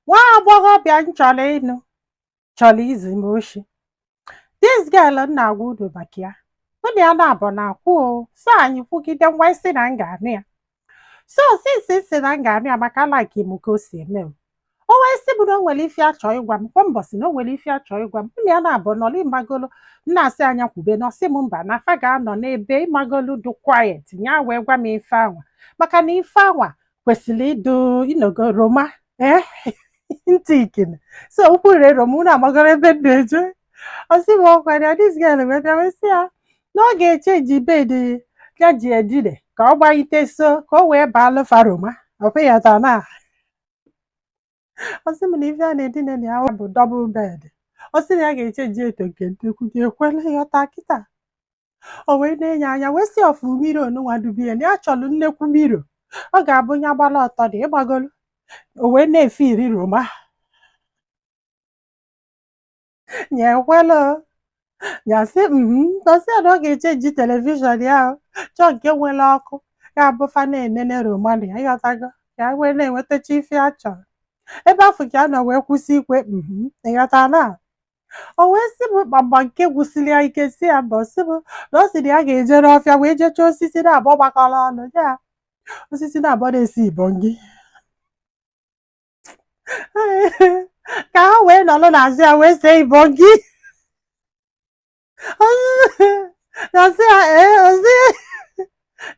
Nwa agbọghọbịa m chọrọ ịnụ chọrọ izi m oshi. This girl m na-agwa unu maka ya, mụ na ya na-abụ na-akwụ o. So anyị kwugide ngwa isi na m ga-anụ ya. So since si na m ga-anụ ya, maka like m ka o si eme m. O wee sị m na o nwere ife achọ ịgwa m kwa mbọsị, na o nwere ife achọ ịgwa m. Mụ na ya na-abụ nọrọ, ịmagolo, m na-asị anya kwube, na ọsị m mba, na afa ga-anọ n'ebe, ịmagolu, dị quiet, ya wee gwa m ife anwa, maka na ife anwa kwesịrị ịdụ ịnọgo roma ee ntị ikene. So okwu rere roma, unu amagoro ebe m na-eje. Ọ sị m ọkwa ya, this girl wee bịa wee sị ya na ọ ga-echange bed ya ji edine ka ọ gbalite, so ka o wee baalụ fa roma. Ọkwa ya taa na ọ sị m na ife a na-edine na ya bụ double bed. Ọ sị na ya ga-echange eto nke nnekwu dị ekwela ịghọta kịta. O wee na-enye anya wee sị ọfụ mirror onunwa dubie na ya chọrọ nnekwu mirror ọ ga-abụ ya gbala ọtọ dị, ịgbagolu, o wee na-efe iri roma ya ekwela. Ya sị ọ sị ya na ọ ga-echange television ya o, chọọ nke nwere ọkụ ga-abụ fa na-enene roma na ya, ịghọtago, ka wee na-enwetacha ife a chọrọ ebe afọ ka a nọ wee kwụsị ikwe. Ịghọta na o wee sị m gbagba nke gwụsịrị ya ike, si ya mba. Ọ sị m na ọ sị na ya ga-eje n'ọfịa wee jee chọọ osisi na-abụọ gbakọrọ ọnụ, ya osisi na-abụọ na-esi ibongi, ka ha wee nọrọ n'azụ ya wee see ibongi. Ya sị ya ee, ozi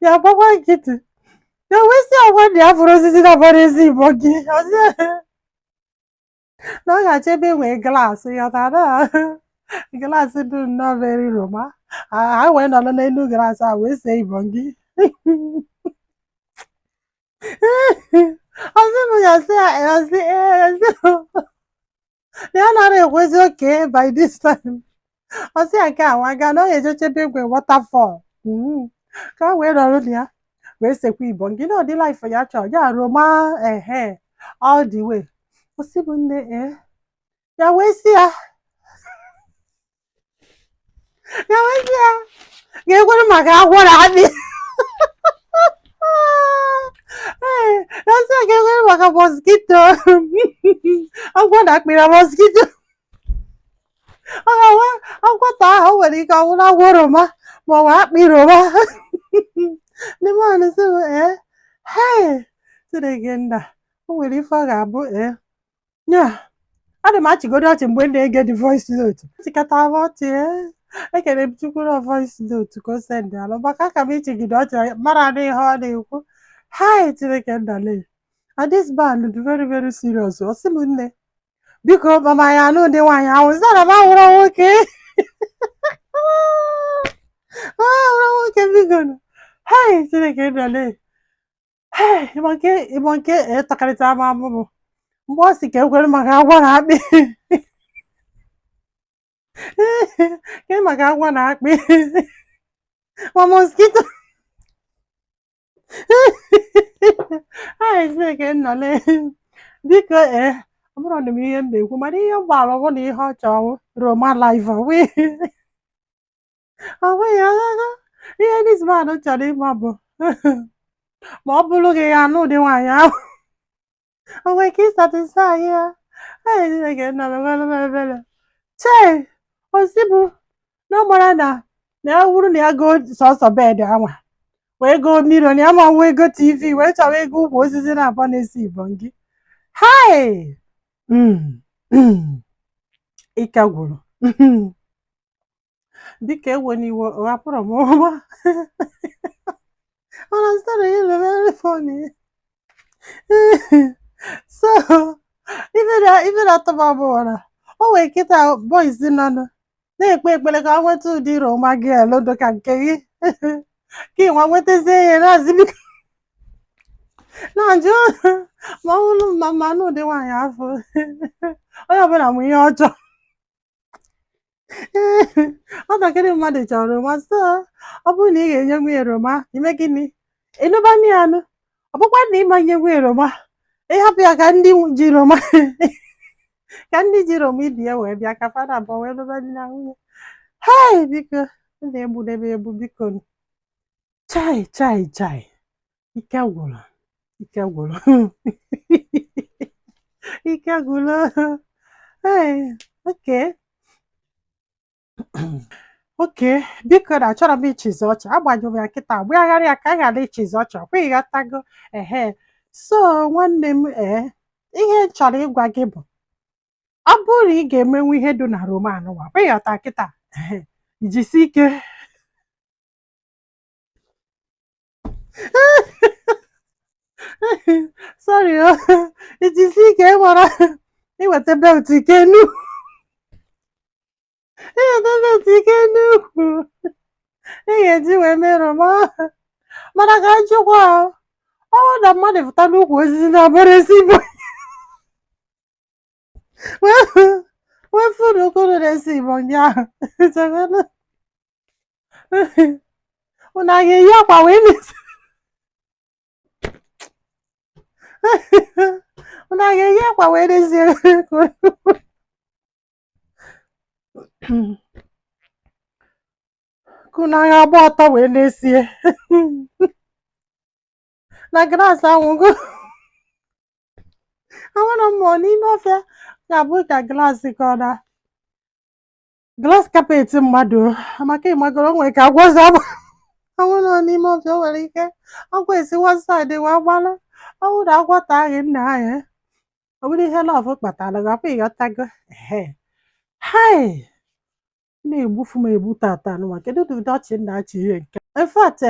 ya gbakwa nkịtị. Ya wee sị ya gwa na ya fụrụ osisi na-abụọ na-esi ibongi. Ọ sị na ọ ga-achọ ebe enwee glass, ghọtara, glass dị nnọọ very roma, ha wee nọrọ n'elu glass a wee see ibongi. Ọ sị m ya sị ya ọ sị ee, ọ sị na ya nara ekwezi oke by this time. Ọ sị ya nke a nwa gaa na ọ ga-ejeche ebe egwe waterfall, ka ha wee nọrọ na ya wee sekwa ibongi na ọdị life ya chọrọ ya roma ehe all the way. Ọ sị m nne ee, ya wee sị ya, ya wee sị ya ga-ekwere maka agwọ na akpị. Ee, ya sị ya ga-ekwere maka mosquito, agwọ na akpị na mosquito. Ọ ga-awa agwọ taa ahụ, o nwere ike ọ bụrụ agwọ roma ma ọ bụ akpị roma. Ndị mmadụ sị m ee, hei, Chineke nna, o nwere ife ọ ga-abụ ee. Ya ana m achịgodo ọchị mgbe m na-ege the voice note, chịkọta m ọchị. Ee, ekele m Chukwu na voice note ka o send alụ, maka aka m ichigide ọchị mara na ihe ọ na-ekwu. Hai, Chineke nna lee, and this man dị very very serious. Ọ sị m nne, biko, mama ya anụ ụdị nwaanyị ahụ sị na m ahụrụ nwoke, ahụrụ nwoke, biko nụ. Hai, Chineke nna lee. Hei, ịma nke ịma nke ịtakarịta m amụmụ mgbe ọ sị ka ekwere maka agwọ na akpị, ke maka agwọ na akpị ma mosquito. Hai, Chineke nna lee, biko. Ee, ọ bụrụ na m ihe m na-ekwu, mana ihe m gbara bụ na ihe ọ chọrọ roma life, ọ bụghị ya. Ihe this man chọrọ ịma bụ ma ọ bụrụ gị ya anụ ụdị nwaanyị ahụ, o nwere ike ịsatisfy ya. Hai, Chineke nna m, ebere m ebere. Chee osi bụ na ọ mara na na ya wuru na ya goo sọsọ bed anwa wee goo mirror, na ya ma nwa ego TV wee chọrọ ego ukwu osisi na-abụọ na-esi ibongi. Hai, ike gwụrụ. Biko ewe n'iwe, ọ hapụrụ m ọma, mana story is very funny. So ife na-atọ m abụọ na o nwere kịta boys nọ na-ekpe ekpere ka ọ nweta ụdị roma girl dị ka nke gị, ka ị nwa nwetazie ya na-azị, biko, na-ajụ ma ọ bụrụ ma ma n'ụdị nwaanyị afọ. Onye ọbụla mụ ihe ọjọọ nwatakịrị mmadụ chọrọ roma. So ọ bụrụ na ị ga-enye nwunye roma, ime gịnị? Ịnụba ya anụ. Ọ bụkwa na ịma nye nwunye roma, ịhapụ ya ka ndị ji roma, ka ndị ji roma ibi ya wee bịa ka fada abụọ wee lụba di na nwunye. Hai, biko, na-egbudebe egbu, biko. Chai chai chai, ike gwụrụ, ike gwụrụ. Ike gwụrụ. Ee, okay. Okay, biko na achọrọ m ịchịzi ọchị, agbanyụ m ya kịta, agbagharị ya ka a ghara ịchịzi ọchị. Ọkwa ịghọtago? Ehe, so nwanne m, ee, ihe m chọrọ ịgwa gị bụ, ọ bụrụ na ị ga-emenwu ihe dị na roman nwa, kwa ịghọta kịta, ehe, jisi ike. Sorry o, ijisi ike mara iweta belt ike nu, iweta belt ike n'ukwu ị ga-eji wee mee roman. Mana ka njikwa, ọ bụrụ na mmadụ pụta n'ukwu osisi na-abụrụ ezigbo wee fụ na okoro na-esi igbo ndị ahụ, unu a ga-eyi akwa wee na-esi, unu a ga-eyi akwa wee na-esi ka unu agha agba ọtọ wee na-esie na grass anwụgo. Amara m ma ọ n'ime ọfịa ga-abụ ka glass ka ọ na glass carpet mmadụ o. Maka ịmagoro nwere ka agwọzi agba ọnwụ nọ n'ime ọfịa, o nwere ike ọgwụ esi one side wee gbalụ ọnwụ na agwọ taa gị nna anyị. Ọ bụrụ ihe love kpatara gị, ọkwa ịghọtago? Ehe, hai, na-egbufu m egbu tata nụwa. Kedu ụdị ọchị m na-achị ihe nke? In fact,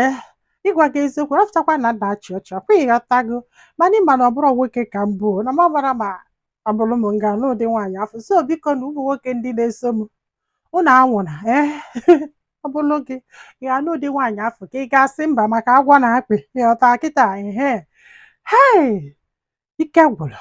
ịgwa gị eziokwu, rọpụtakwa na nna achị ọchị, ọkwa ịghọtago? Mana ịma na ọ bụrụ nwoke ka m bụ na m mara ma ọ bụrụ m nga n'ụdị nwaanyị afọ. So biko na ụmụ nwoke ndị na-eso m, unu anwụna. Ee, ọ bụrụ gị ị ga n'ụdị nwaanyị afọ ka ị ga-asị mba maka agwọ na akpị, ịghọta kịta? Ehe, hei, ike gwụrụ.